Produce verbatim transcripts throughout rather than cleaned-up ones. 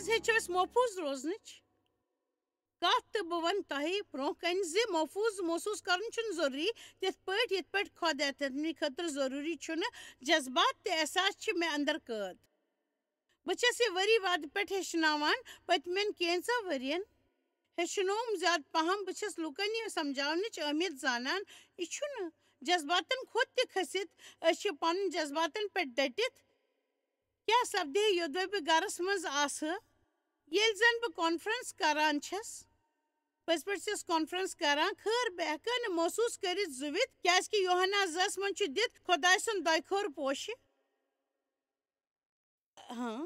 ہیٚچھو أسۍ محفوٗظ روزنٕچ کتھ، تہٕ بہٕ ونہٕ تۄہہِ برونٛہہ کنہِ زِ محفوٗظ محسوٗس کرُن چھُنہٕ ضروٗری تِتھ پٲٹھۍ، یِتھ پٲٹھۍ خۄد اعتمٲدی خٲطرٕ ضروٗری چھُنہٕ۔ جذبات تہٕ احساس چھِ مےٚ اندر قٲد۔ بہٕ چھَس یہِ ؤری وادٕ پٮ۪ٹھ ہیٚچھناوان۔ پٔتمٮ۪ن کینٛژھا ؤرین ہیٚچھنووُم زیادٕ پہم۔ بہٕ چھَس لوٗکن یہِ سمجھاونٕچ اہمیت زانان۔ یہِ چھُنہٕ جذباتن کھۄتہٕ تہِ کھٔسِتھ۔ أسۍ چھِ پنٕنۍ جذباتن پٮ۪ٹھ ڈٔٹِتھ۔ کیٛاہ سپدِ ہے یوٚدوَے بہٕ گرس منٛز آسہٕ ہا؟ ییٚلہِ زن بہٕ کانفرنس کران چھَس، پٔزۍ پٲٹھۍ چھَس کانفرنس کران، خٲر بہٕ ہٮ۪کہٕ ہا نہٕ محسوٗس کٔرِتھ زُوِتھ، کیٛازِ کہِ یوحنا زٕ منٛز چھُ دِتھ خۄداے سُنٛد دۄیہِ خٲر پوشہِ۔ ہاں،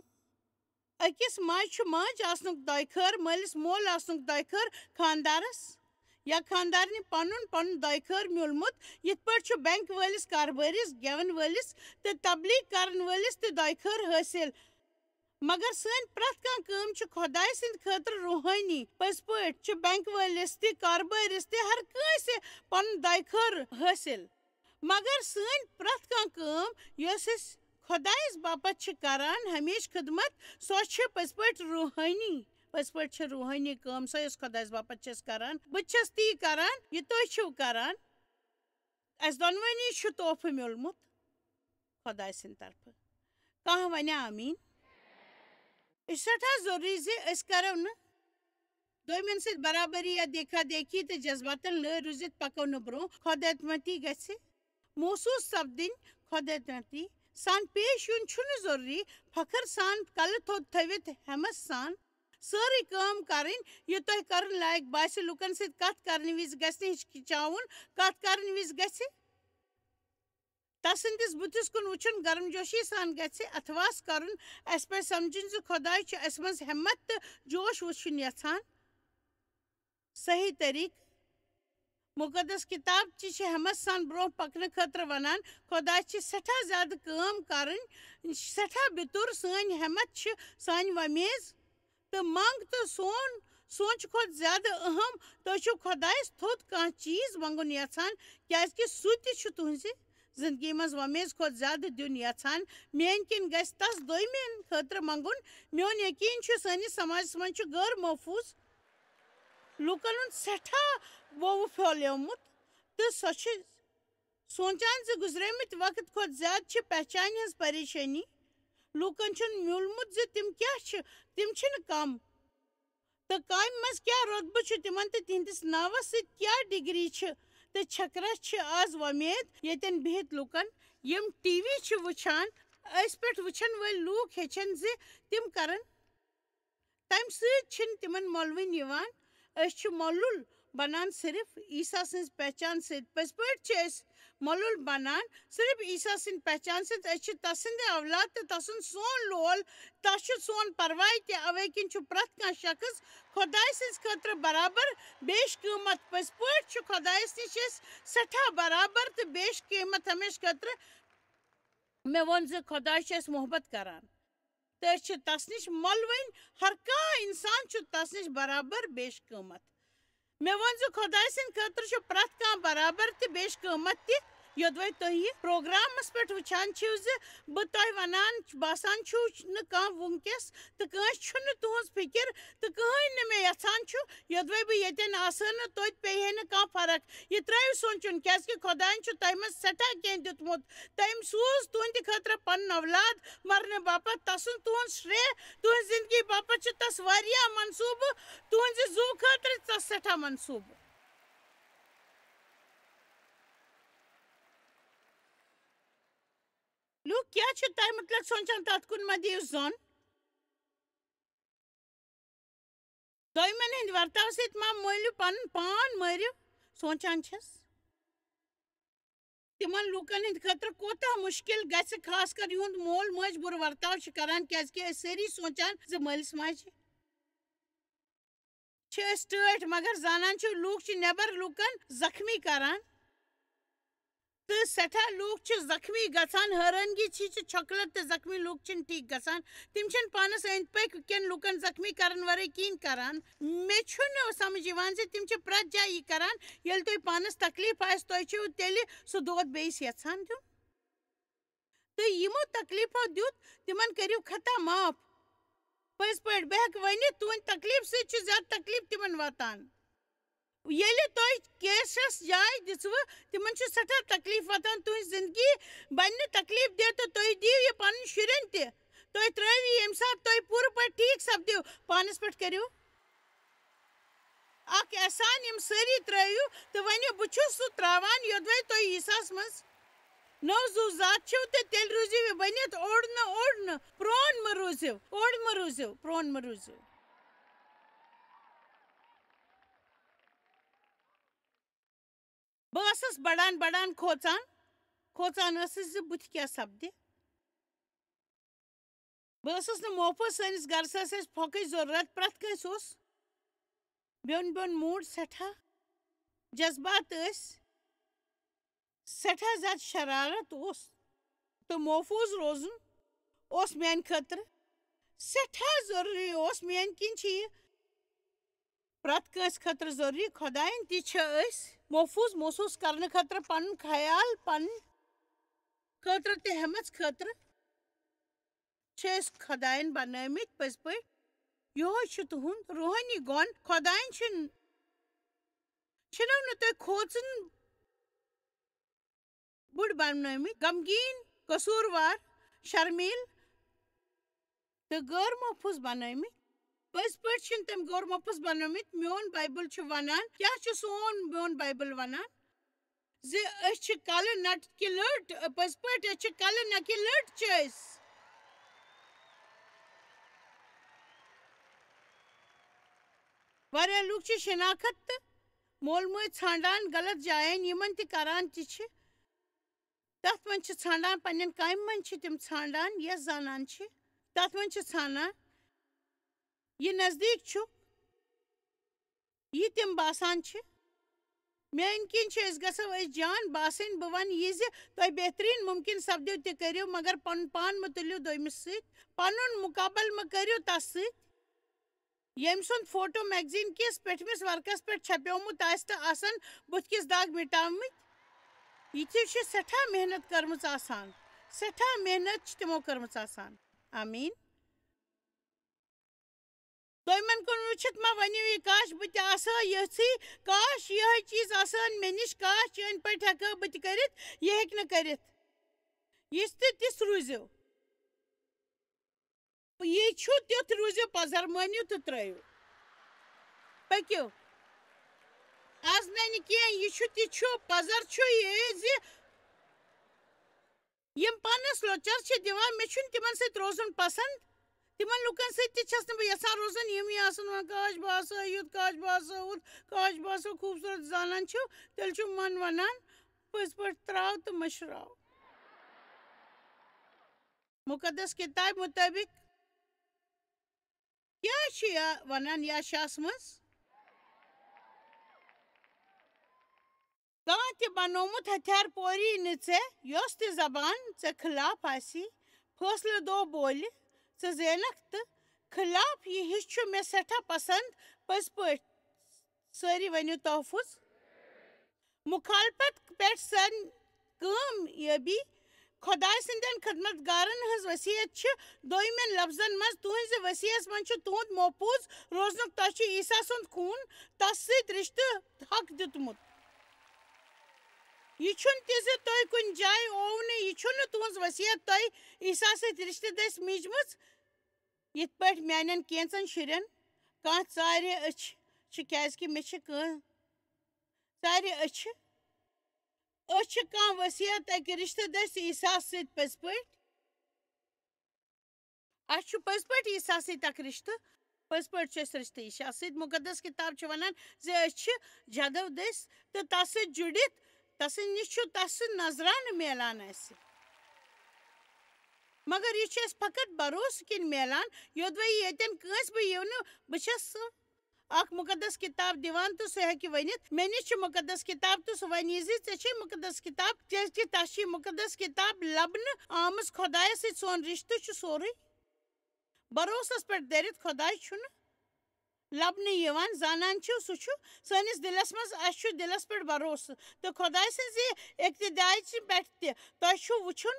أکِس ماجہِ چھُ ماجہِ آسنُک دۄیہِ خٲر، مٲلِس مول آسنُک دۄیہِ خٲر، خانٛدارس یا خانٛدارنہِ پنُن پنُن دۄیہِ خٲر میوٗلمُت۔ یِتھ پٲٹھۍ چھُ بینک وٲلِس، کاربٲرِس، گٮ۪ون وٲلِس تہٕ تبلیغ کرن وٲلِس تہِ دۄیہِ خٲر حٲصِل۔ مگر سٲنۍ پرٛٮ۪تھ کانٛہہ کٲم چھِ خۄداے سٕنٛدِ خٲطرٕ روحٲنی۔ پٔزۍ پٲٹھۍ چھُ بینک وٲلِس تہِ، کاربٲرِس تہِ، ہر کٲنٛسہِ پنُن دۄیہِ خٲر حٲصِل۔ مگر سٲنۍ پرٛٮ۪تھ کانٛہہ کٲم یۄس أسۍ خۄدایَس باپتھ چھِ کران، ہمیشہِ خدمت، سۄ چھِ پٔزۍ پٲٹھۍ روحٲنی۔ پٔزۍ پٲٹھۍ چھِ روحٲنی کٲم سۄ، یۄس خۄدایَس باپتھ چھِ أسۍ کران۔ بہٕ تہِ چھَس تی کران، یہِ تُہۍ چھِو کران۔ اَسہِ دۄنوٕنی چھُ تحفہٕ میوٗلمُت خۄداے سٕنٛدِ طرفہٕ۔ کانٛہہ وَنہِ آمیٖن؟ یہِ چھُ سٮ۪ٹھاہ ضروٗری زِ أسۍ کرو نہٕ دوٚیمٮ۪ن سۭتۍ برابری یا دیکھا دیکھی تہٕ جذباتن لٲرۍ روٗزِتھ پکو نہٕ برٛونٛہہ۔ خۄد اعتمٲدی گژھِ محسوٗس سپدٕنۍ۔ خۄد اعتمٲدی سان پیش یُن چھُنہٕ ضروٗری۔ فخر سان کلہٕ تھوٚد تھٲوِتھ ہٮ۪مس سان سٲرٕے کٲم کرٕنۍ، یہِ تۄہہِ کرُن لایق باسہِ۔ لوٗکن سۭتۍ کتھ کرنہٕ وِزِ گژھِ نہٕ ہچکچاوُن۔ کتھ کرنہٕ وِزِ گژھِ تسٕنٛدِس بُتھِس کُن وٕچھُن، گرمجوشی سان گژھِ اتھواس کرُن۔ اسہِ پزِ سمجھُن زِ خۄداے چھُ اسہِ منٛز ہمت تہٕ جوش وٕچھُن یژھان۔ صحیح طریقہٕ۔ مُقدس کِتاب تہِ چھِ ہمت سان برٛونٛہہ پکنہٕ خٲطرٕ ونان۔ خۄداے چھِ سٮ۪ٹھاہ زیادٕ کٲم کرٕنۍ، سٮ۪ٹھاہ بیتُر۔ سٲنۍ ہمت چھِ سانہِ وۄمیز تہٕ منٛگ تہٕ سون سونٛچہٕ کھۄتہٕ زیادٕ اہم۔ تُہۍ چھِو خۄدایَس تھوٚد کانٛہہ چیٖز منٛگُن یژھان، کیٛازِکہِ سُہ تہِ چھُ تُہٕنٛزِ زندگی منٛز وۄمیز کھۄتہٕ زیادٕ دیُن یژھان۔ میٛانہِ کِنۍ گژھِ تَس دوٚیمٮ۪ن خٲطرٕ منٛگُن۔ میون یقیٖن چھُ، سٲنِس سماجَس منٛز چھُ غٲر محفوٗظ لوٗکَن ہُنٛد سٮ۪ٹھاہ ووٚوُ پھٲلیومُت، تہٕ سۄ چھِ سونٛچان زِ گُزریمٕتۍ وقت کھۄتہٕ زیادٕ چھِ پہچانہِ ہٕنٛز پریشٲنی۔ لوٗکَن چھُنہٕ میوٗلمُت زِ تِم کیٛاہ چھِ، تِم چھِنہٕ کم۔ تہٕ کامہِ منٛز کیٛاہ رۄتبہٕ چھُ تِمَن تہٕ تِہنٛدِس ناوَس سۭتۍ کیٛاہ ڈگری چھِ تہٕ چھکرس چھِ آز وۄمید ییٚتٮ۪ن بِہِتھ لوٗکَن، یِم ٹی وی چھِ وٕچھان، أسۍ پٮ۪ٹھ وٕچھَن وٲلۍ لوٗکھ ہیٚچھَن زِ تِم کرَن۔ تَمہِ سۭتۍ چھِنہٕ تِمَن مۄلوٕنۍ یِوان۔ أسۍ چھِ مۄلُل بنان صرف عیسیٰ سٕنٛز پہچان سۭتۍ۔ پٔزۍ پٲٹھۍ چھِ أسۍ مۄلُل بنان صرف عیسیٰ سٕنٛدِ پہچان سۭتۍ۔ أسۍ چھِ تَسٕنٛدِ اولاد تہٕ تَسُنٛد سون لول۔ تَس چھُ سون پرواے تہِ۔ اَوَے کِنۍ چھُ پرٛٮ۪تھ کانٛہہ شخص خۄداے سٕنٛز خٲطرٕ برابر بیش قۭمت۔ پٔزۍ پٲٹھۍ چھُ خۄدایَس نِش أسۍ سٮ۪ٹھاہ برابر تہٕ بیش قۭمت ہمیشہٕ خٲطرٕ۔ مےٚ ووٚن زِ خۄداے چھُ اَسہِ محبت کران۔ تہٕ أسۍ چھِ تَس نِش مۄلوٕنۍ۔ ہر کانٛہہ اِنسان چھُ تَس نِش برابر بیش قۭمت۔ مےٚ ووٚن زِ خۄداے سٕنٛدِ خٲطرٕ چھُ پرٛٮ۪تھ کانٛہہ برابر تہٕ بیش قۭمت تہِ۔ یوٚدوَے تُہۍ یہِ پروگرامَس پٮ۪ٹھ وٕچھان چھِو زِ بہٕ تۄہہِ وَنان باسان چھُو نہٕ کانٛہہ وٕنکیٚس، تہٕ کٲنٛسہِ چھُنہٕ تُہٕنٛز فِکِر، تہٕ کٕہٕنۍ نہٕ مےٚ یَژھان چھُ، یوٚدوَے بہٕ ییٚتٮ۪ن آسہٕ ہا نہٕ، توتہِ پیٚیہِ ہے نہٕ کانٛہہ فرق۔ یہِ ترٛٲیِو سونٛچُن، کیٛازِکہِ خۄدایَن چھُ تۄہہِ منٛز سٮ۪ٹھاہ کینٛہہ دیُتمُت۔ تٔمۍ سوٗز تُہٕنٛدِ خٲطرٕ پنُن اولاد مرنہٕ باپتھ۔ تَسُنٛد تُہُنٛد شرٛے، تُہٕنٛزِ زِندگی باپتھ چھِ تَس واریاہ منصوٗبہٕ، تُہٕنٛزِ زُوٕ خٲطرٕ چھِ تَس سٮ۪ٹھاہ منصوٗبہٕ۔ لوٗکھ کیٛاہ چھِ تۄہہِ مُتعلِق سونٛچان، تَتھ کُن مہ دِیِو زوٚن۔ دوٚیمٮ۪ن ہٕنٛدِ ورتاو سۭتۍ مہ مٲلِو پنُن پان، مٲرِو۔ سونٛچان چھَس، تِمن لوٗکن ہٕنٛدِ خٲطرٕ کوٗتاہ مُشکِل گژھِ، خاص کر یِہُنٛد مول مٲج بُرٕ ورتاو چھِ کران، کیٛازِکہِ أسۍ سٲری سونٛچان زِ مٲلِس ماجہِ چھِ أسۍ ٹٲٹھۍ، مگر زانان چھِو، لوٗکھ چھِ نٮ۪بر لوٗکن زخمی کران۔ تہٕ سٮ۪ٹھاہ لوٗکھ چھِ زخمی گژھان۔ حٲرانگی چھِ، چھِ چھۄکلت تہٕ زخمی لوٗکھ چھِنہٕ ٹھیٖک گژھان۔ تِم چھِنہٕ پانَس أنٛدۍ پٔکۍ کٮ۪ن لوٗکَن زخمی کرن ورٲے کِہیٖنۍ کران۔ مےٚ چھُنہٕ سمجھ یِوان زِ تِم چھِ پرٛٮ۪تھ جایہِ یہِ کران۔ ییٚلہِ تۄہہِ پانَس تکلیٖف آسہِ، تۄہہِ چھُو تیٚلہِ سُہ دود بیٚیِس یَژھان دیُن۔ تہٕ یِمو تکلیٖفو دیُت، تِمن کٔرِو خطا معاف۔ پٔزۍ پٲٹھۍ، بہٕ ہٮ۪کہٕ ؤنِتھ، تُہٕنٛدِ تکلیٖف سۭتۍ چھُ زیادٕ تکلیٖف تِمن واتان۔ ییٚلہِ تۄہہِ کیسَس جاے دِژوٕ، تِمن چھُ سٮ۪ٹھاہ تکلیٖف واتان تُہٕنٛز زندگی بنہِ نہٕ تکلیٖف دہ، تہٕ تُہۍ دِیِو یہِ پنٕنۍ شُرٮ۪ن تہِ۔ تُہۍ ترٛٲوِو ییٚمہِ ساتہٕ تُہۍ پوٗرٕ پٲٹھۍ ٹھیٖک سپدِو، پانَس پٮ۪ٹھ کٔرِو اکھ احسان، یِم سٲری ترٛٲوِو تہٕ ؤنِو، "بہٕ چھُس سُہ ترٛاوان یوٚدوَے تُہۍ عیسیٰ ہَس منٛز نٔو زُو زاد چھِو، تہٕ تیٚلہِ روٗزِو یہِ بٔنِتھ اوٚڑ نہٕ اوٚڑ نہٕ، پرٛون مہٕ روٗزِو، اوٚڑ مہٕ روٗزِو، پرٛون مہٕ روٗزِو۔" بہٕ ٲسٕس بڑان بڑان کھوژان، کھوژان ٲسٕس زِ بُتھِ کیٛاہ سپدِ۔ بہٕ ٲسٕس نہٕ محفوٗظ، سٲنِس گرس ٲس اَسہِ پھۄکٕچ ضروٗرت، پرٛٮ۪تھ کٲنٛسہِ اوس بیوٚن بیوٚن موٗڈ سٮ۪ٹھاہ، جذبات ٲسۍ سٮ۪ٹھاہ زیادٕ، شرارت اوس، تہٕ محفوٗظ روزُن اوس میانہِ خٲطرٕ سٮ۪ٹھاہ ضروٗری اوس۔ میانہِ کِنۍ چھِ یہِ پرٛٮ۪تھ کٲنٛسہِ خٲطرٕ ضروٗری۔ خۄدایَن تہِ چھِ أسۍ محفوٗظ محسوٗس کرنہٕ خٲطرٕ پنُن خیال، پنٕنۍ خٲطرٕ تہِ ہٮ۪مَژ خٲطرٕ چھِ أسۍ خۄدایَن بنٲومٕتۍ پٔزۍ پٲٹھۍ۔ یِہوٚے چھُ تُہُنٛد روحٲنی گۄن۔ خۄدایَن چھِنہٕ، چھِنو نہٕ تُہۍ کھوژُن بٔڑۍ بنٲومٕتۍ، غمگیٖن، قصوٗروار، شرمیٖل تہٕ غٲر محفوٗظ بنٲومٕتۍ۔ پٔزۍ پٲٹھۍ چھِنہٕ تٔمۍ غٲر محفوٗظ بنٲومٕتۍ۔ میون بایبل چھُ ونان، کیٛاہ چھُ سون میون بایبل ونان؟ زِ أسۍ چھِ کلہٕ نٹہِ لٔٹ، پٔزۍ پٲٹھۍ أسۍ چھِ کلہٕ نٹہِ لٔٹ چھِ أسۍ۔ واریاہ لوٗکھ چھِ شناخت تہٕ مول موج ژھانڈان غلط جاین، یِمن تہِ کران تہِ چھِ۔ تتھ منٛز چھِ ژھانڈان، پننٮ۪ن کامہِ منٛز چھِ تِم ژھانڈان، یۄس زانان چھِ، تتھ منٛز چھِ ژھانڈان۔ یہِ نزدیٖک چھُ، یہِ تِم باسان چھِ۔ میٛانہِ کِنۍ چھِ أسۍ گژھو أسۍ جان باسٕنۍ۔ بہٕ وَنہٕ یہِ زِ تۄہہِ بہتریٖن مُمکِن سپدیو تہِ کٔرِو، مگر پَنُن پان مہٕ تُلِو دوٚیمِس سۭتۍ، پَنُن مُقابلہٕ مہٕ کٔرِو تَس سۭتۍ، ییٚمۍ سُنٛد فوٹو میگزیٖن کِس پیٚٹھمِس ورقَس پٮ۪ٹھ چھپیومُت آسہِ تہٕ آسَن بُتھِ کِس داغ مِٹاومٕتۍ۔ یِتھِو چھِ سٮ۪ٹھاہ محنت کٔرمٕژ آسان، سٮ۪ٹھاہ محنت چھِ تِمو کٔرمٕژ آسان۔ آمیٖن۔ تُہۍ یِمن کُن وٕچھِتھ ما ؤنِو یہِ، "کاش بہٕ تہِ آسہٕ ہا یِژھٕے، کاش یِہوٚے چیٖز آسہٕ ہن مےٚ نِش، کاش چٲنۍ پٲٹھۍ ہٮ۪کہٕ ہا بہٕ تہِ کٔرِتھ"؟ یہِ ہیٚکہِ نہٕ کٔرِتھ۔ یِژھ تہِ تِژھ روٗزِو۔ یہِ چھُ تیُتھ روٗزِو، پزر مٲنِو تہٕ ترٲیِو۔ پٔکِو۔ از نہٕ کینٛہہ، یہِ چھُ تہِ چھُ، پزر چھُ یہِ زِ یِم پانَس لۄچر چھِ دِوان، مےٚ چھُنہٕ تِمن سۭتۍ روزُن پسنٛد۔ تِمن لُکن سۭتۍ تہِ چھَس نہٕ بہٕ یَژھان روزُن، یِم یہِ آسَن وَنان، "کاش بہٕ آسہٕ ہا یُتھ، کاش بہٕ آسہٕ ہا ہُتھ، کاش بہٕ آسہٕ ہا خوٗبصوٗرت"۔ زانان چھِو، تیٚلہِ چھُ من وَنان، پٔزۍ پٲٹھۍ ترٛاو تہٕ مٔشراو۔ مُقدس کِتابہِ مُطٲبِق کیٛاہ چھُ یا وَنان یاشاہَس منٛز؟ کانٛہہ تہِ بنومُت ہتھیار پوری نہٕ ژےٚ، یۄس تہِ زبان ژےٚ خلاف آسہِ، فٲصلہٕ دو بولہِ، ژٕ زینکھ تہٕ خلاف۔ یہِ ہِش چھُ مےٚ سٮ۪ٹھاہ پسنٛد، پٔزۍ پٲٹھۍ۔ سٲری ؤنِو تحفظ۔ مُخالفت پٮ۪ٹھ سن کٲم یٲبی۔ خۄداے سٕنٛدٮ۪ن خدمت گارن ہٕنٛز وصیت چھِ دوٚیمٮ۪ن لفظن منٛز، تُہٕنٛزِ وصیتس منٛز چھُ تُہُنٛد محفوٗظ روزنُک، تۄہہِ چھُ عیسیٰ سُنٛد خوٗن، تس سۭتۍ رشتہٕ حق دیُتمُت۔ یہِ چھُنہٕ تہِ زِ تُہۍ کُنہِ جایہِ اوو نہٕ، یہِ چھُنہٕ تُہٕنٛز وصیت تۄہہِ عیسیٰ سۭتۍ رشتہٕ دٔسۍ میٖجمٕژ۔ یِتھ پٲٹھۍ میانٮ۪ن کینٛژن شُرٮ۪ن کانٛہہ ژارِ أچھ چھِ، کیازِ کہِ مےٚ چھِ کٲنٛہہ ژارِ أچھ۔ أسۍ چھِ کانٛہہ وصیت اَکہِ رشتہٕ دٔسۍ عیسیٰ سۭتۍ پٔزۍ پٲٹھۍ۔ اَسہِ چھُ پٔزۍ پٲٹھۍ عیسیٰ سۭتۍ اَکھ رشتہٕ۔ پٔزۍ پٲٹھۍ چھُ اَسہِ رشتہٕ عیسیٰ سۭتۍ۔ مُقدس کِتاب چھِ وَنان زِ أسۍ چھِ جدو دٔسۍ تہٕ تَس سۭتۍ جُڑِتھ، تَسٕنٛدِ نِش چھُ تَس سُنٛد نذرانہٕ میلان اَسہِ۔ مگر یہِ چھُ اَسہِ فقط بھروسہٕ کِنۍ میلان، یوٚدوَے ییٚتٮ۪ن کٲنٛسہِ بہٕ یِنہٕ، بہٕ چھَس سُہ اکھ مُقدس کِتاب دِوان تہٕ سُہ ہیٚکہِ ؤنِتھ، "مےٚ نِش چھِ مُقدس کِتاب"، تہٕ سُہ وَنہِ زِ، "ژےٚ چھے مُقدس کِتاب"، کیٛازِ کہِ تَس چھِ مُقدس کِتاب لَبنہٕ آمٕژ۔ خۄدایَس سۭتۍ سون رِشتہٕ چھُ سورُے بھروسَس پٮ۪ٹھ دٔرِتھ۔ خۄداے چھُنہٕ لَبنہٕ یِوان، زانان چھِو، سُہ چھُ سٲنِس دِلَس منٛز، اَسہِ چھُ دِلَس پٮ۪ٹھ بھروسہٕ۔ تہٕ خۄداے سٕنٛزِ اقتدارٕچ پٮ۪ٹھ تہِ تۄہہِ چھُ وٕچھُن،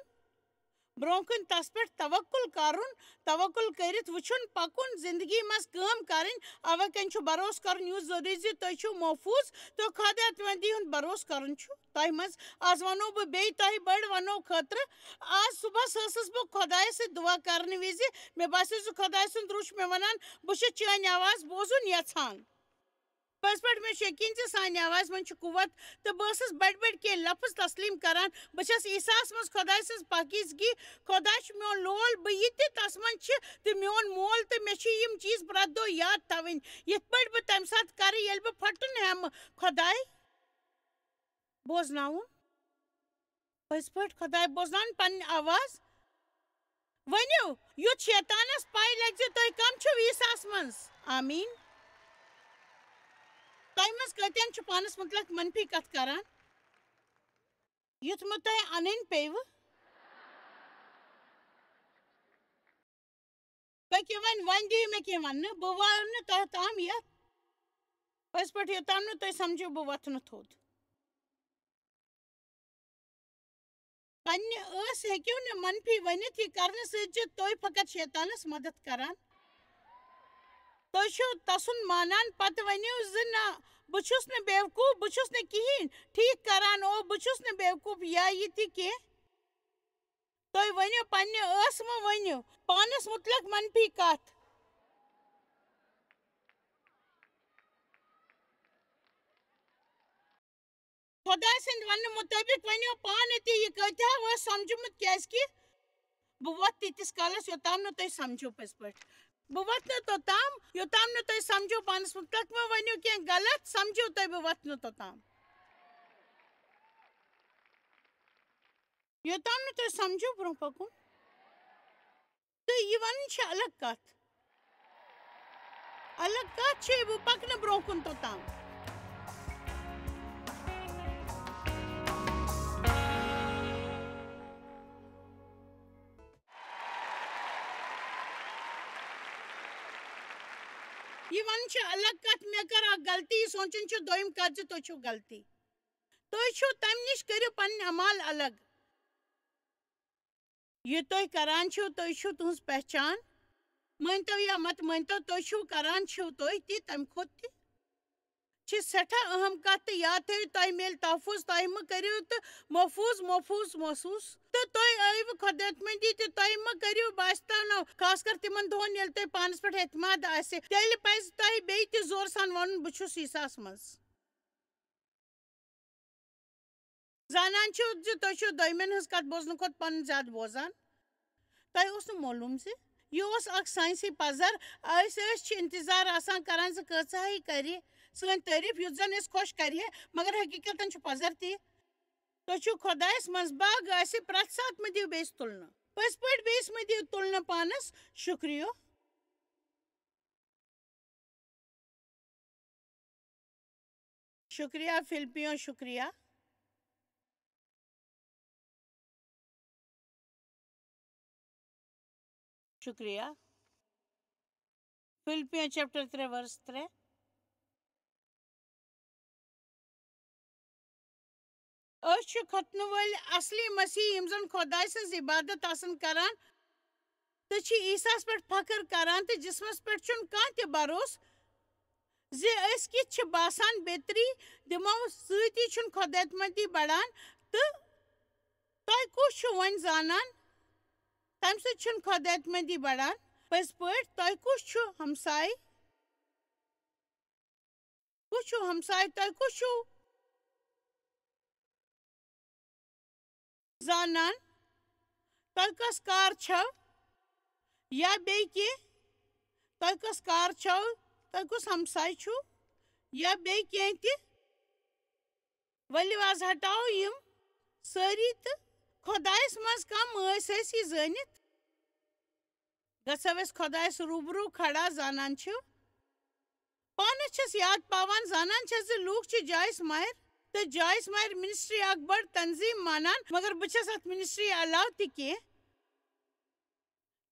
برونٛہہ کُن تس پٮ۪ٹھ توکل کرُن، توکل کٔرِتھ وٕچھُن، پکُن، زندگی منٛز کٲم کرٕنۍ۔ اوے کنۍ چھُ بھروسہٕ کرُن یُتھ ضروٗری زِ تُہۍ چھِو محفوٗظ تہٕ خۄداے تُہندِ ہُنٛد بھروسہٕ کرُن چھُ تۄہہِ منٛز۔ آز ونو بہٕ بیٚیہِ تۄہہِ بٔڑ ونو خٲطرٕ۔ آز صبحس ٲسٕس بہٕ خۄدایس سۭتۍ دُعا کرنہٕ وِزِ، مےٚ باسیو زِ خۄداے سُنٛد روح چھُ مےٚ ونان، بہٕ چھُس چٲنۍ آواز بوزُن یژھان۔ پٔزۍ پٲٹھۍ مےٚ چھُ یقیٖن زِ سانہِ آوازِ منٛز چھُ قوت، تہٕ بہٕ ٲسٕس بٔڑۍ بٔڑۍ کینٛہہ لفظ تسلیٖم کران۔ بہٕ چھَس عیسیٰ ہَس منٛز خۄداے سٕنٛز پاکیزگی۔ خۄداے چھُ میون لول، بہٕ یہِ تہِ تَس منٛز چھِ، تہٕ میون مول، تہٕ مےٚ چھِ یِم چیٖز پرٛٮ۪تھ دۄہ یاد تھاوٕنۍ، یِتھ پٲٹھۍ بہٕ تَمہِ ساتہٕ کَرٕ، ییٚلہِ بہٕ پھۄٹُن ہٮ۪مہٕ۔ خۄداے، بوزناوُن۔ پٔزۍ پٲٹھۍ خۄداے بوزناوُن پنٕنۍ آواز۔ ؤنِو، یُتھ شیطانس پَے لَگہِ زِ تُہۍ کَم چھِو عیسیٰ ہَس منٛز۔ آمیٖن۔ تۄہہِ منٛز کۭتیَن چھُ پانَس مُتعلِق منفی کَتھ کران؟ یُتھ مہٕ تۄہہِ اَنٕنۍ پیٚیہِ۔ پٔکِو وۄنۍ، وۄنۍ دِیِو مےٚ کینٛہہ وَننہٕ، بہٕ وَنہٕ تۄہہِ تام یَتھ۔ پٔزۍ پٲٹھۍ یوٚتام نہٕ تُہۍ سَمجھِو، بہٕ وۄتھٕ نہٕ تھوٚد۔ پننہِ ٲس ہیٚکِو نہٕ منفی ؤنِتھ، یہِ کرنہٕ سۭتۍ چھِ تُہۍ فقط شیطانس مدد کران۔ تُہۍ چھِو تسُنٛد مانان، پتہٕ ؤنِو زِ نہ، بہٕ چھُس نہٕ بیوقوٗف، بہٕ چھُس نہٕ کِہیٖنۍ ٹھیٖک کران، او، بہٕ چھُس نہٕ بیوقوٗف یا یہِ تہِ کینٛہہ۔ تُہۍ ؤنِو پننہِ ٲس مہٕ ؤنِو پانس مُتعلق منفی کتھ۔ خۄداے سٕنٛدِ وننہٕ مُطٲبِق ؤنِو پانہٕ تہِ یہِ کۭتیٛاہ ٲس سمجھمُت، کیٛازِ کہِ بہٕ وۄتھٕ تیٖتِس کالس، یوٚتام نہٕ تُہۍ سمجھِو پٔزۍ پٲٹھۍ۔ بہٕ وۄتھٕ نہٕ توٚتام، یوٚتام نہٕ تُہۍ سمجھِو پانس مُتعلق مہٕ ؤنِو کینٛہہ غلط، سمجھِو تُہۍ، بہٕ وۄتھٕ نہٕ توٚتام۔ یوٚتام نہٕ تُہۍ سمجھِو برٛونٛہہ پکُن۔ تہٕ یہِ وَنٕنۍ چھِ الگ کَتھ۔ الگ کَتھ چھِ، بہٕ پَکنہٕ برٛونٛہہ کُن توٚتام۔ یہِ وَنٕنۍ چھِ الگ کَتھ، مےٚ کٔر اَکھ غلطی، یہِ سونٛچُن چھُ دوٚیِم کَتھ زِ تُہۍ چھِو غلطی۔ تُہۍ چھِو تَمہِ نِش، کٔرِو پَنٕنۍ اعمال الگ۔ یہِ تُہۍ کران چھِو، تُہۍ چھِو تُہٕنٛز پہچان۔ مٲنۍتو یا مت مٲنۍتو، تُہۍ چھِو کران چھِو تُہۍ تہِ، تَمہِ کھۄتہٕ تہِ چھِ سٮ۪ٹھاہ اہم کَتھ۔ تہٕ یاد تھٲیِو، تۄہہِ میلہِ تحفظ، تۄہہِ مہٕ کٔرِو تہٕ محفوٗظ، محفوٗظ محسوٗس۔ تہٕ تُہۍ ٲیِو خۄداتمٔنٛدی تہِ، تۄہہِ مہٕ کٔرِو باسہِ تَناو، خاص کر تِمن دۄہن ییٚلہِ تۄہہِ پانَس پٮ۪ٹھ اعتماد آسہِ، تیٚلہِ پَزِ تۄہہِ بیٚیہِ تہِ زورٕ سان وَنُن، "بہٕ چھُس عیسیٰ ہَس منٛز۔" زانان چھِو زِ تُہۍ چھِو دوٚیمٮ۪ن ہٕنٛز کتھ بوزنہٕ کھۄتہٕ پنٕنۍ زیادٕ بوزان۔ تۄہہِ اوس نہٕ معلوم زِ یہِ اوس اکھ ساینسی پزر۔ أسۍ ٲسۍ چھِ انتظار آسان کران زِ کۭژاہ ہی کرِ سٲنۍ تعریف، یُتھ زن أسۍ خۄش کرِ ہے، مگر حقیقتن چھُ پزر تی۔ تُہۍ چھِو خۄدایس منٛز، باغ آسہِ پرٛٮ۪تھ ساتہٕ مہٕ دِیِو بیٚیِس تُلنہٕ۔ پٔزۍ پٲٹھۍ بیٚیِس مہٕ دِیِو تُلنہٕ پانس۔ شُکریہ۔ شُکریہ فلپیو، شُکریہ۔ شُکریہ۔ فلپیو چیپٹر ترٛےٚ، ورس ترٛےٚ۔ أسۍ چھِ ختنہٕ وٲلۍ اصلی مسیح، یِم زن خۄداے سٕنٛز عبادت آسن کران تہٕ چھِ عیسیٰ ہس پٮ۪ٹھ فخر کران تہٕ جسمس پٮ۪ٹھ چھُنہٕ کانٛہہ تہِ بھروسہٕ زِ أسۍ کِتھ چھِ باسان، بیتری دِمو سۭتی چھُنہٕ خۄداتمٔنٛدی بڑان۔ تہٕ تۄہہِ کُس چھُ وۄنۍ زانان، تَمہِ سۭتۍ چھُنہٕ خۄداتمٔنٛدی بڑان؟ پٔزۍ پٲٹھۍ، تۄہہِ کُس چھُ ہمساے؟ کُس چھُو ہمساے؟ تۄہہِ کُس چھُو زانان؟ تۄہہِ کۄس کار چھَو؟ یا بیٚیہِ کینٛہہ؟ تۄہہِ کۄس کار چھَو؟ تۄہہِ کُس ہمساے چھُو؟ یا بیٚیہِ کینٛہہ تہِ؟ ؤلِو، از ہٹاو یِم سٲری تہٕ خۄدایَس منٛز کم ٲسۍ أسۍ یہِ زٲنِتھ؟ گژھو أسۍ خۄدایَس روٗبروٗ کھڑا، زانان چھِو۔ پانَس چھَس یاد پاوان، زانان چھَس زِ لوٗکھ چھِ جویِس ماہر تہٕ جویِس ماہر منسٹری اکھ بٔڑ تنظیٖم مانان، مگر بہٕ چھَس اَتھ منسٹری علاوٕ تہِ کینٛہہ۔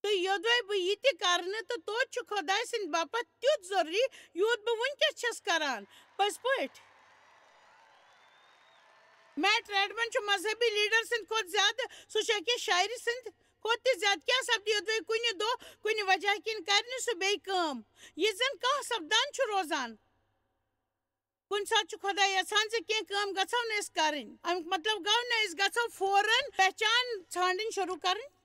تہٕ یوٚدوَے بہٕ یہِ تہِ کرنہٕ تہٕ توتہِ چھُ خۄداے سٕنٛدِ باپتھ تیُتھ ضروٗری، یوٗت بہٕ وٕنکیٚس چھَس کران۔ پٔزۍ پٲٹھۍ۔ میٹ ریڈمن چھُ مذہبی لیڈر سٕنٛدِ کھۄتہٕ زیادٕ، سُہ چھُ أکِس شاعرِ سٕنٛدِ کھۄتہٕ تہِ زیادٕ کیٛاہ سپدِ، یوٚدوَے کُنہِ دۄہ کُنہِ وجہ کِنۍ کرِ نہٕ سُہ بیٚیہِ کٲم، یہِ زن کانٛہہ سپدان چھُ روزان۔ کُنہِ ساتہٕ چھُ خۄداے یژھان زِ کینٛہہ کٲم گژھو نہٕ أسۍ کرٕنۍ۔ اَمیُک مطلب گوٚو نہٕ أسۍ گژھو فوراً پہچان ژھانڈٕنۍ شروٗع کرٕنۍ۔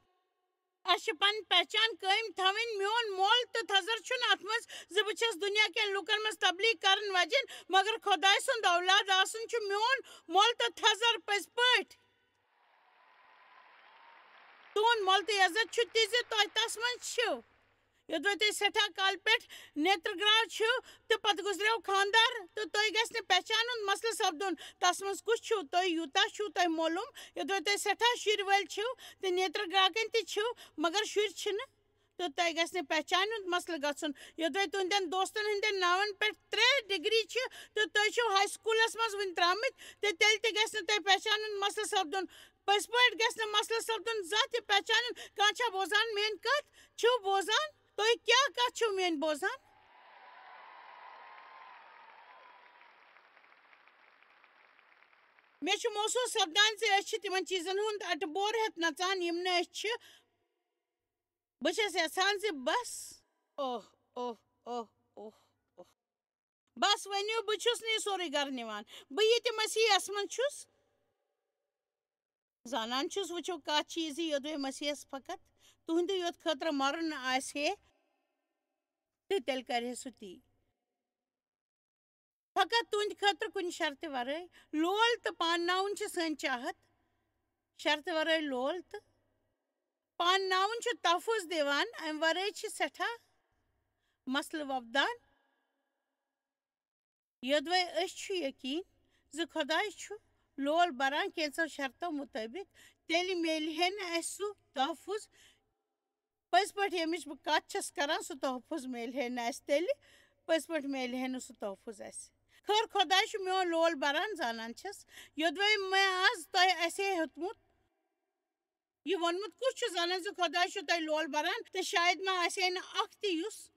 اَسہِ چھِ پنٕنۍ پہچان قٲیِم تھاوٕنۍ۔ میون مۄل تہٕ تھزر چھُنہٕ اَتھ منٛز زِ بہٕ چھَس دُنیا کٮ۪ن لوٗکن منٛز تبلیغ کرن وجن، مگر خۄداے سُنٛد اولاد آسُن چھُ میون مۄل تہٕ تھزر پٔزۍ پٲٹھۍ۔ تُہُنٛد مۄل تہٕ عزت چھُ تہِ زِ تۄہہِ تَس منٛز چھِو۔ یوٚدوَے تُہۍ سٮ۪ٹھاہ کالہٕ پٮ۪ٹھ نیترٕ گرٛاو چھِو تہٕ پتہٕ گُزریو خانٛدار، تہٕ تۄہہِ گژھِ نہٕ پہچانُن مسلہٕ سپدُن۔ تَس منٛز کُس چھُو تُہۍ، یوٗتاہ چھُو تۄہہِ معلوم؟ یوٚدوَے تُہۍ سٮ۪ٹھاہ شُرۍ وٲلۍ چھِو تہٕ نیترٕ گرٛاکَن تہِ چھِو، مگر شُرۍ چھِنہٕ، تہٕ تۄہہِ گژھِ نہٕ پہچانُن مسلہٕ گژھُن۔ یوٚدوَے تُہنٛدٮ۪ن دوستن ہٕنٛدٮ۪ن ناوَن پٮ۪ٹھ ترٛےٚ ڈگری چھِ تہٕ تُہۍ چھِو ہاے سکوٗلَس منٛز وٕنہِ درٛامٕتۍ، تہٕ تیٚلہِ تہِ گژھِ نہٕ تۄہہِ پہچانُن مسلہٕ سپدُن۔ پٔزۍ پٲٹھۍ گژھِ نہٕ مسلہٕ سپدُن زانٛہہ تہِ پہچانُن۔ کانٛہہ چھا بوزان میٛٲنۍ کتھ؟ چھِو بوزان؟ تُہۍ کیٛاہ کتھ چھِو میٛٲنۍ بوزان؟ مےٚ چھُ محسوٗس سپدان زِ أسۍ چھِ تِمن چیٖزن ہُنٛد اَٹہٕ بور ہٮ۪تھ نژان، یِم نہٕ أسۍ چھِ۔ بہٕ چھَس یژھان زِ بس، اوہ، اوہ، اوہ، اوہ، اوہ۔ بس ؤنِو، بہٕ چھُس نہٕ یہِ سورُے گرٕ نِوان۔ بہٕ یہِ تہِ مسیحس منٛز چھُس۔ زانان چھُس، وٕچھِو، کتھ چھِ یہِ زِ یوٚدوَے مسیحس فقط تُہنٛدِ یوت خٲطرٕ مرُن آسہِ ہے، تہٕ تیٚلہِ کرِ ہے سُہ تی۔ فقط تُہنٛدِ خٲطرٕ کُنہِ شرطہِ ورٲے۔ لول تہٕ پانناوُن چھِ سٲنۍ چاہت۔ شرطہِ ورٲے لول تہٕ پانناوُن چھُ تحفظ دِوان، امہِ ورٲے چھِ سٮ۪ٹھاہ مسلہٕ وۄپدان۔ یوٚدوَے أسۍ چھُ یقیٖن زِ خۄداے چھُ لول بران کینٛژو شرطو مُطٲبِق، تیٚلہِ میلہِ ہے نہٕ اَسہِ سُہ تحفظ۔ پٔزۍ پٲٹھۍ ییٚمِچ بہٕ کَتھ چھَس کَران، سُہ تحفظ میلہِ ہے نہٕ اَسہِ تیٚلہِ، پٔزۍ پٲٹھۍ میلہِ ہے نہٕ سُہ تحفظ اَسہِ۔ خٲر، خۄداے چھُ میون لول بران، زانان چھَس۔ یوٚدوَے مےٚ آز تۄہہِ اَسے ہیوٚتمُت، یہِ ووٚنمُت کُس چھُ زانان زِ خۄداے چھُ تۄہہِ لول بران، تہٕ شاید ما آسہِ ہے نہٕ اَکھ تہِ یُس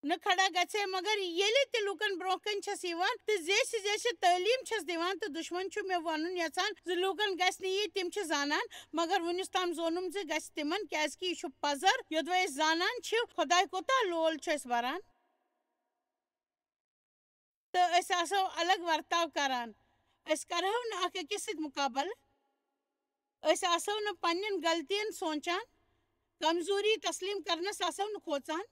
نہٕ کھڑا گژھِ ہے، مگر ییٚلہِ تہِ لوٗکن برٛونٛہہ کنہِ چھَس یِوان تہٕ زیچھِ زیچھِ تعلیٖم چھَس دِوان، تہٕ دُشمن چھُ مےٚ وَنُن یَژھان زِ لوٗکن گژھِ نہٕ یہِ، تِم چھِ زانان، مگر وُنیُس تام زونُم زِ گژھِ تِمن، کیازِ کہِ یہِ چھُ پَزر۔ یوٚدوَے أسۍ زانان چھِ خۄداے کوٗتاہ لول چھُ اَسہِ بَران، تہٕ أسۍ آسو الگ ورتاو کران، أسۍ کرہو نہٕ اکھ أکِس سۭتۍ مُقابلہٕ، أسۍ آسو نہٕ پننٮ۪ن غلطین سونچان، کمزوری تسلیم کرنس آسو نہٕ کھوژان،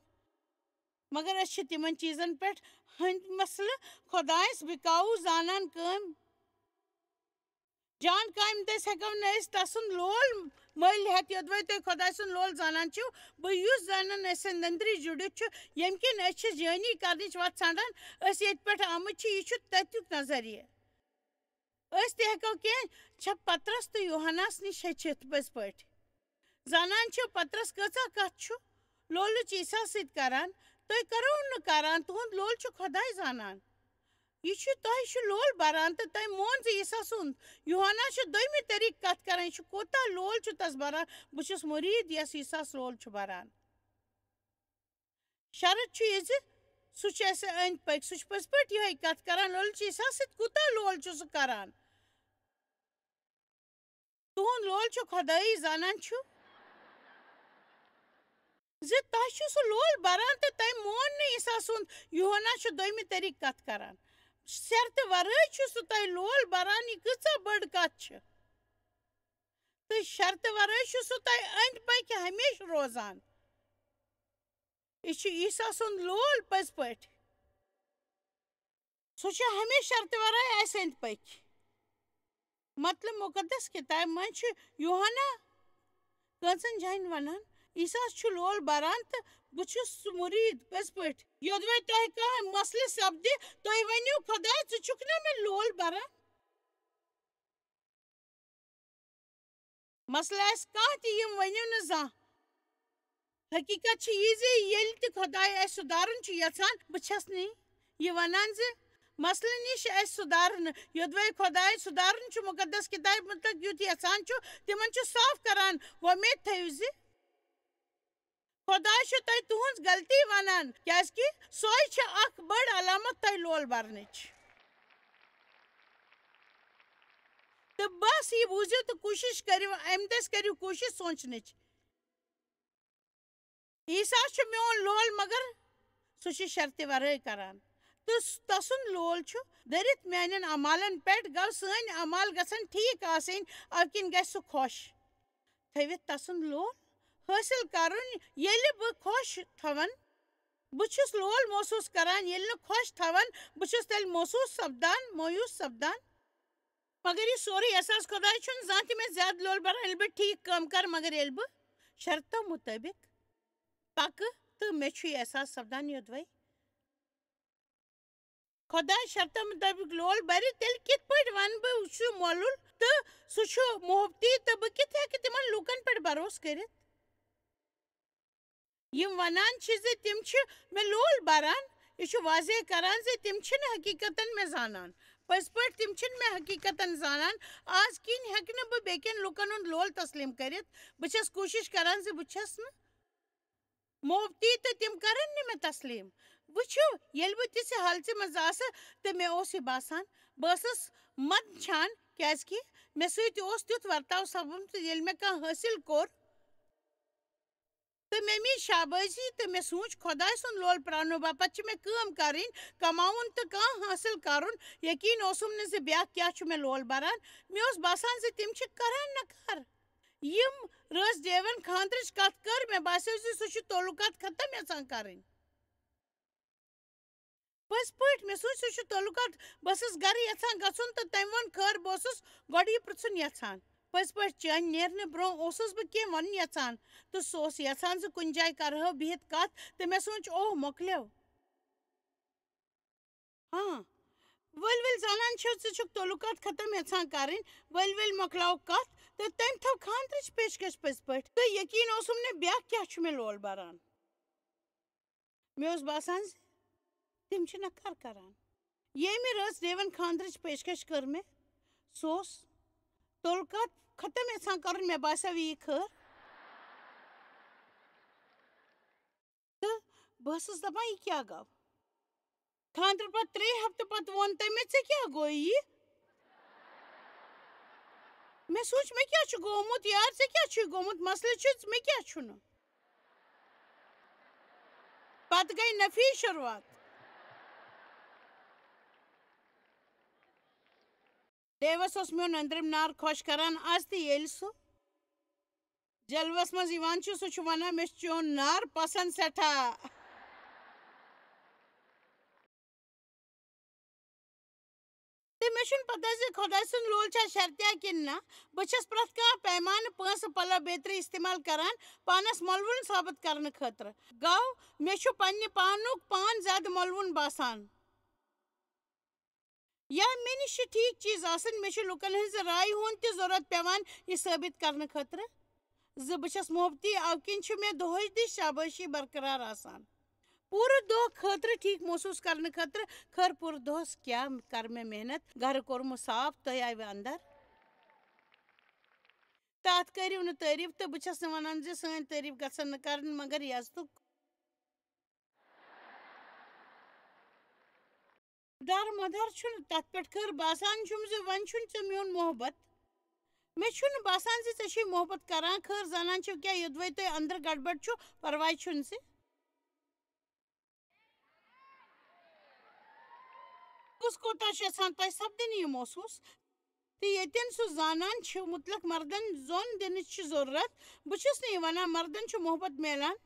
مگر أسۍ چھِ تِمن چیٖزن پٮ۪ٹھ ہٕنٛدۍ مسلہٕ خۄدایس بِکاوو زانان کٲم۔ جان کامہِ دٔسۍ ہٮ۪کو نہٕ أسۍ تسُنٛد لول مٔلۍ ہٮ۪تھ، یوٚدوَے تُہۍ خۄداے سُنٛد لول زانان چھِو۔ بہٕ یُس زانان أسۍ سٕنٛدۍ أنٛدری جُڑِتھ چھُ، ییٚمہِ کِنۍ أسۍ چھِ جٲنی کرنٕچ وَتھ ژھانٛڈان، أسۍ ییٚتہِ پٮ۪ٹھ آمٕتۍ چھِ، یہِ چھُ تَتیُک نظریہِ۔ أسۍ تہِ ہٮ۪کو کینٛہہ چھےٚ پطرس تہٕ یوحناہس نِش ہیٚچھِتھ پٔزۍ پٲٹھۍ۔ زانان چھِو پطرس کۭژاہ کتھ چھُ لولٕچ عیسیٰ سۭتۍ کران، تُہۍ کرو نہٕ کران، تُہُنٛد لول چھُ خۄداے زانان۔ یہِ چھُ، تۄہہِ چھُ لول بران تہٕ تۄہہِ مون زِ عیسیٰ سُنٛد۔ یوحنا چھُ دوٚیمہِ طریٖقہٕ کتھ کران، یہِ چھُ کوٗتاہ لول چھُ تس بران، بہٕ چھُس مُریٖد یس عیسیٰ ہس لول چھُ بران۔ شرط چھُ یہِ زِ سُہ چھُ اَسہِ أنٛدۍ پٔکۍ، سُہ چھُ پٔزۍ پٲٹھۍ یِہوٚے کَتھ کران، لولہٕ چھِ عیسیٰ سۭتۍ کوٗتاہ لول چھُ سُہ کران۔ تُہُنٛد لول چھُ خۄدٲیی زانان چھُ زِ تۄہہِ چھُ سُہ لول بران تہٕ تۄہہِ مون نہٕ عیسیٰ سُنٛد۔ یوحنا چھُ دوٚیمہِ طریٖقہٕ کَتھ کران۔ شرطہٕ ورٲے چھُ سُہ تۄہہِ لول بران، یہِ کۭژاہ بٔڑ کَتھ چھِ۔ تہٕ شرطہٕ ورٲے چھُ سُہ تۄہہِ أنٛدۍ پٔکۍ ہمیشہٕ روزان۔ یہِ چھُ عیسیٰ سُنٛد لول پٔزۍ پٲٹھۍ۔ سُہ چھُ ہمیشہٕ شرطہٕ ورٲے اَسہِ أنٛدۍ پٔکۍ۔ مطلب مُقدس کِتابہِ منٛز چھُ یوحنا کٔژَن جاین وَنان، عیسیٰ ہَس چھُ لول بَران تہٕ بہٕ چھُس سُہ مُریٖد پٔزۍ پٲٹھۍ۔ یوٚدوَے تۄہہِ کانٛہہ مسلہٕ سپدِ، تُہۍ ؤنِو، "خۄدایا، ژٕ چھُکھ نا مےٚ لول بَران؟" مسلہٕ آسہِ کانٛہہ تہِ، یِم ؤنِو نہٕ زانٛہہ۔ حقیٖقت چھِ یہِ زِ ییٚلہِ تہِ خۄداے اَسہِ سُدھارُن چھُ یَژھان، بہٕ چھَس نہٕ یہِ وَنان زِ مسلہٕ نِش چھِ اَسہِ سُدھارنہٕ۔ یوٚدوَے خۄداے سُدھارُن چھُ مُقدس کِتابہِ مُتعلِق یُتھ یَژھان چھُ، تِمَن چھُ صاف کَران۔ وۄمید تھٲیِو زِ خۄداے چھُ تۄہہِ تُہٕنٛز غلطی وَنان، کیٛازِکہِ سۄے چھِ اَکھ بٔڑ علامت تۄہہِ لول بَرنٕچ۔ تہٕ بس یہِ بوٗزِو تہٕ کوٗشِش کٔرِو، اَمہِ دٔسۍ کٔرِو کوٗشِش سونٛچنٕچ۔ عیسیٰ چھُ میون لول، مگر سُہ چھُ شرطہِ ورٲے کران۔ تہٕ س-، تسُنٛد لول چھُ دٔرِتھ میانٮ۪ن اعمالن پٮ۪ٹھ۔ گوٚو سٲنۍ اعمال گژھن ٹھیٖک آسٕنۍ، اَمہِ کِنۍ گژھِ سُہ خۄش۔ تھٲوِتھ تسُنٛد لول حٲصِل کرُن، ییٚلہِ بہٕ خۄش تھاوان۔ بہٕ چھُس لول محسوٗس کران، ییٚلہِ نہٕ خۄش تھاوان، بہٕ چھُس تیٚلہِ محسوٗس سپدان، مایوٗس سپدان۔ مگر یہِ سورُے احساس خۄداے چھُنہٕ زانٛہہ تہِ مےٚ زیادٕ لول بَران، ییٚلہِ بہٕ ٹھیٖک کٲم کَرٕ، مگر ییٚلہِ بہٕ شرطو مُطٲبِق پَکہٕ تہٕ مےٚ چھُ یہِ احساس سپدان یوٚدوَے خۄداے شرطو مُطٲبِق لول بَرِ، تیٚلہِ کِتھ پٲٹھۍ وَنہٕ بہٕ سُہ چھُ مۄلُل تہٕ سُہ چھُ محبتی تہٕ بہٕ کِتھ ہٮ۪کہٕ تِمَن لوٗکَن پٮ۪ٹھ بھروسہٕ کٔرِتھ؟ یِم وَنان چھِ زِ تِم چھِ مےٚ لول بَران، یہِ چھُ واضح کران زِ تِم چھِنہٕ حقیٖقتن مےٚ زانان۔ پٔزۍ پٲٹھۍ تِم چھِنہٕ مےٚ حقیٖقتن زانان۔ آز کِنۍ ہٮ۪کہٕ نہٕ بہٕ بیٚکٮ۪ن لوٗکن ہُنٛد لول تسلیم کٔرِتھ۔ بہٕ چھَس کوٗشِش کران زِ بہٕ چھَس نہٕ محبتی تہٕ تِم کرن نہٕ مےٚ تسلیم۔ وٕچھِو، ییٚلہِ بہٕ تِژھِ حالژِ منٛز آسہٕ تہٕ مےٚ اوس یہِ باسان، بہٕ ٲسٕس منٛدچھان، کیازِ کہِ مےٚ سۭتۍ اوس تیُتھ ورتاو سپدمُت، ییٚلہِ مےٚ کانٛہہ حٲصِل کوٚر، تہٕ مےٚ میج شابٲشی تہٕ مےٚ سوٗنٛچ، خۄداے سُنٛد لول پرٛاونہٕ باپتھ چھِ مےٚ کٲم کَرٕنۍ، کماوُن تہٕ کانٛہہ حٲصِل کَرُن۔ یقیٖن اوسُم نہٕ زِ بیٛاکھ کیٛاہ چھُ مےٚ لول بَران۔ مےٚ اوس باسان زِ تِم چھِ کَران نہ کَر۔ یِم رٲژ ڈیون خانٛدرٕچ کَتھ کٔر، مےٚ باسیو زِ سُہ چھُ تعلقات ختم یَژھان کَرٕنۍ۔ پٔزۍ پٲٹھۍ، مےٚ سوٗنٛچ، سُہ چھُ تعلقات۔ بہٕ ٲسٕس گَرٕ یَژھان گژھُن تہٕ تٔمۍ ووٚن، خٲر، بہٕ اوسُس گۄڈٕ یہِ پرٛژھُن یَژھان۔ پٔزۍ پٲٹھۍ، چانہِ نیرنہٕ برٛونٛہہ اوسُس بہٕ کینٛہہ وَنُن یَژھان تہٕ سُہ اوس یَژھان زِ کُنہِ جایہِ کَرٕہو بِہِتھ کَتھ تہٕ مےٚ سوٗنٛچ، اوہ، مۄکلیو۔ ہاں، ؤلۍ ؤلۍ زانان چھِو، ژٕ چھُکھ تعلقات ختم یَژھان کَرٕنۍ، ؤلۍ ؤلۍ مۄکلاو کَتھ تہٕ تٔمۍ تھٲو خانٛدرٕچ پیشکش پٔزۍ پٲٹھۍ تہٕ یقیٖن اوسُم نہٕ بیٛاکھ کیٛاہ چھُ مےٚ لول بَران۔ مےٚ اوس باسان زِ تِم چھِ نکار کران۔ ییٚمہِ رٲژ ڈیون خانٛدرٕچ پیشکش کٔر مےٚ، سُہ اوس تعلقات ختم یژھان کرُن، مےٚ باسیو یی خٲر۔ تہٕ بہٕ ٲسٕس دپان، یہِ کیٛاہ گوٚو؟ خانٛدرٕ پتہٕ ترٛےٚ ہفتہٕ پتہٕ ووٚن تٔمۍ مےٚ، "ژےٚ کیٛاہ گوٚو یہِ؟" مےٚ سوٗنٛچ، مےٚ کیٛاہ چھُ گوٚمُت یار، ژےٚ کیٛاہ چھُے گوٚمُت؟ مسلہٕ چھُ، مےٚ کیٛاہ چھُنہٕ؟ پتہٕ گٔے نفی شروٗعات۔ ڈیوس اوس میون أنٛدرِم نار خۄش کران۔ از تہِ ییٚلہِ سُہ جلوس منٛز یِوان چھُ، سُہ چھُ ونان، "مےٚ چھُ چون نار پسنٛد سٮ۪ٹھاہ۔" تہٕ مےٚ چھُنہٕ پتہ زِ خۄداے سُنٛد لول چھا شرطیہ کِنہٕ نہ۔ بہٕ چھَس پرٛٮ۪تھ کانٛہہ پیمانہٕ، پونٛسہٕ، پلو، بیترِ استعمال کران پانس مۄلوُن ثابت کرنہٕ خٲطرٕ۔ گوٚو، مےٚ چھُ پننہِ پانُک پان زیادٕ مۄلوُن باسان۔ یا مےٚ نِش چھِ ٹھیٖک چیٖز آسان، مےٚ چھُ لُکن ہٕنٛزِ رایہِ ہُنٛد تہِ ضروٗرت پٮ۪وان یہِ ثٲبت کرنہٕ خٲطرٕ زِ بہٕ چھَس محبتی، اَوٕ کِنۍ چھُ مےٚ دۄہَے دِش شابٲشی برقرار آسان۔ پوٗرٕ دۄہ خٲطرٕ ٹھیٖک محسوٗس کرنہٕ خٲطرٕ، خٲر، پوٗرٕ دۄہَس کیٛاہ کَرٕ مےٚ محنت، گَرٕ کوٚرمُت صاف، تۄہہِ آیوٕ اَندَر۔ تہٕ اَتھ کٔرِو نہٕ تعریٖف، تہٕ بہٕ چھَس نہٕ وَنان زِ سٲنۍ تعریٖف گژھن نہٕ کَرٕنۍ، مگر یَزتُک دار مدار چھُنہٕ تَتھ پٮ۪ٹھ۔ خٲر، باسان چھُم زِ وۄنۍ چھُنہٕ ژےٚ میون محبت۔ مےٚ چھُنہٕ باسان زِ ژےٚ چھُے محبت کران۔ خٲر، زانان چھِو کیٛاہ، یوٚدوَے تۄہہِ أنٛدرٕ گڑبڑ چھُ، پرواے چھُنہٕ زِ کُس کوٗتاہ چھُ یَژھان تۄہہِ سپدِنہٕ یہِ محسوٗس۔ تہٕ ییٚتٮ۪ن سُہ زانان چھِ مُطلق مردن زوٚن دِنٕچ چھِ ضروٗرت۔ بہٕ چھُس نہٕ یہِ وَنان مردن چھُ محبت میلان۔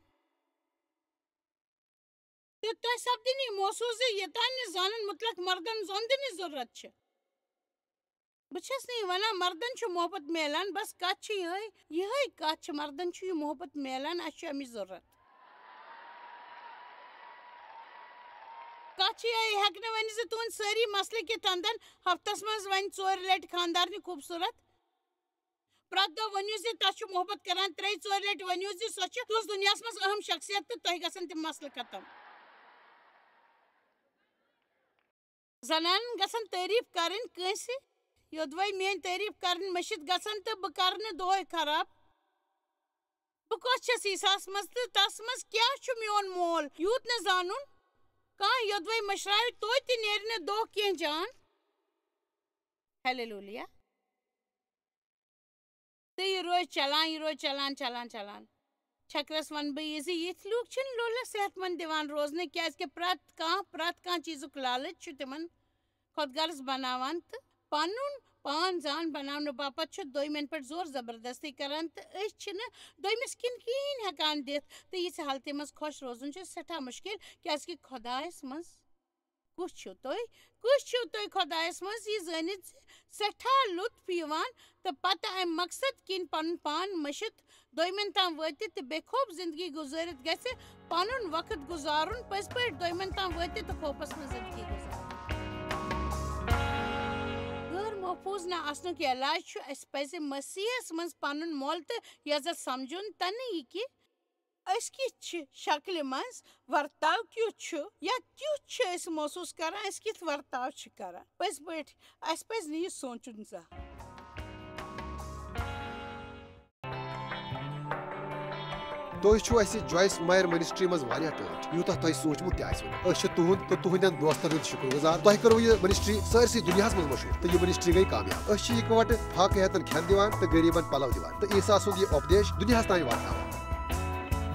تہٕ تۄہہِ سپدِنہٕ یہِ محسوٗس زِ یوٚتام نہٕ زانن مُطلق مردن زوٚن دِنٕچ ضروٗرت چھِ۔ بہٕ چھَس نہٕ یہِ وَنان مردن چھُ محبت میلان، بس کَتھ چھِ یِہوٚے، یِہوٚے کَتھ چھِ، مردن چھُ یہِ محبت میلان، اَسہِ چھُ اَمِچ ضروٗرت۔ کَتھ چھِ یِہوٚے، یہِ ہٮ۪کہٕ نہٕ ؤنِتھ زِ تُہٕنٛدۍ سٲری مسلہٕ کِتھ اَندَن ہفتس منٛز وۄنۍ ژورِ لٹہِ خانٛدارنہِ خوٗبصوٗرت۔ پرٛٮ۪تھ دۄہ ؤنِو زِ تۄہہِ چھُ محبت کران، ترٛیٚیہِ ژورِ لٹہِ ؤنِو زِ سۄ چھِ تُہٕنٛز دُنیاہَس منٛز اہم شخصیت تہٕ تۄہہِ گژھن تِم مسلہٕ ختم۔ زنانن گژھن تعریٖف کرٕنۍ کٲنٛسہِ، یوٚدوَے میٲنۍ تعریٖف کرٕنۍ مٔشِتھ گژھن تہٕ بہٕ کرٕ نہٕ دۄہے خراب۔ بہٕ کۄس چھَس عیسیٰ ہَس منٛز تہٕ تَس منٛز کیٛاہ چھُ میون مول یوٗت نہٕ زانُن؟ کانٛہہ یوٚدوَے مٔشراوِ توتہِ نیرِ نہٕ دۄہ کینٛہہ جان۔ ہیلیلویا۔ تہٕ یہِ روزِ چلان، یہِ روزِ چلان، چلان، چلان۔ چکرس ونہٕ بہٕ یہِ زِ یِتھۍ لوٗکھ چھِنہٕ لولہٕ صحت مند دِوان روزنہٕ، کیازِ کہِ پرٛٮ۪تھ کانٛہہ، پرٛٮ۪تھ کانٛہہ چیٖزُک لالچ چھُ تِمن خۄد غرض بناوان تہٕ پنُن پان زان بناونہٕ باپتھ چھُ دوٚیمٮ۪ن پٮ۪ٹھ زور زبردستی کران، تہٕ أسۍ چھِنہٕ دوٚیمِس کِنۍ کِہیٖنۍ ہٮ۪کان دِتھ۔ تہٕ یِژھِ حالتہِ منٛز خۄش روزُن چھُ سٮ۪ٹھاہ مُشکِل، کیازِ کہِ خۄدایس منٛز کُس چھِو تُہۍ؟ کُس چھِو تُہۍ خۄدایس منٛز یہِ زٲنِتھ زِ سٮ۪ٹھاہ لطف یِوان تہٕ پتہٕ امہِ مقصد کِنۍ پنُن پان مٔشِتھ دوٚیمٮ۪ن تام وٲتِتھ تہٕ بے خوف زندگی گُزٲرِتھ گژھِ پنُن وقت گُزارُن، پٔزۍ پٲٹھۍ دوٚیمٮ۪ن تام وٲتِتھ تہٕ خوفس منٛز زندگی گُزارٕنۍ؟ غٲر محفوٗظ نہ آسنُک یہِ علاج چھُ، اَسہِ پَزِ مسیحس منٛز پنُن مۄل تہٕ عزت سمجھُن، تنہٕ یہِ کہِ أسۍ کِتھ چھِ شکلہِ منٛز، ورتاو کیُتھ چھُ یا کیُتھ چھِ أسۍ محسوٗس کران، أسۍ کِتھ ورتاو چھِ کران۔ پٔزۍ پٲٹھۍ، اَسہِ پَزِ نہٕ یہِ سونٛچُن زانٛہہ۔ تُہۍ چھِو اَسہِ جویس مایر منسٹری منٛز واریاہ ٹٲٹھۍ، یوٗتاہ تۄہہِ سوٗنٛچمُت تہِ آسِوٕ نہٕ۔ أسۍ چھِ تُہُنٛد تہٕ تُہٕنٛدٮ۪ن دوستن ہُنٛد شُکر گُزار۔ تۄہہِ کٔروٕ یہِ منسٹری سٲرسٕے دُنیاہَس منٛز مشہوٗر، تہٕ یہِ منسٹری گٔے کامیاب۔ أسۍ چھِ یِکہٕ وٹہٕ فاقہٕ ہیتن کھٮ۪ن دِوان تہٕ غریٖبن پلو دِوان، تہٕ عیسیٰ سُنٛد یہِ اُپدیش دُنیاہَس تام واتناوان۔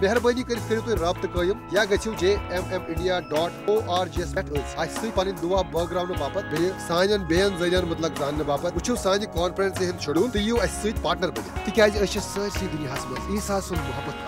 مہربٲنی کٔرِتھ کٔرِو تُہۍ رابطہٕ قٲیِم یا گٔژھِو J M M India dot O R G یَس پٮ۪ٹھ أتھۍ اَسہِ سۭتۍ پنٕنۍ دُعا بٲگراونہٕ باپتھ، بیٚیہِ سانٮ۪ن بیٚین ذٔریعن مُتلق زاننہٕ باپتھ۔ وٕچھِو سانہِ کانفرنسہِ ہُنٛد شیڈول تہٕ یِیِو اَسہِ سۭتۍ پارٹنر بٔنِتھ، تِکیازِ أسۍ چھِ سٲرسٕے دُنیاہَس منٛز عیسیٰ سُنٛد محبت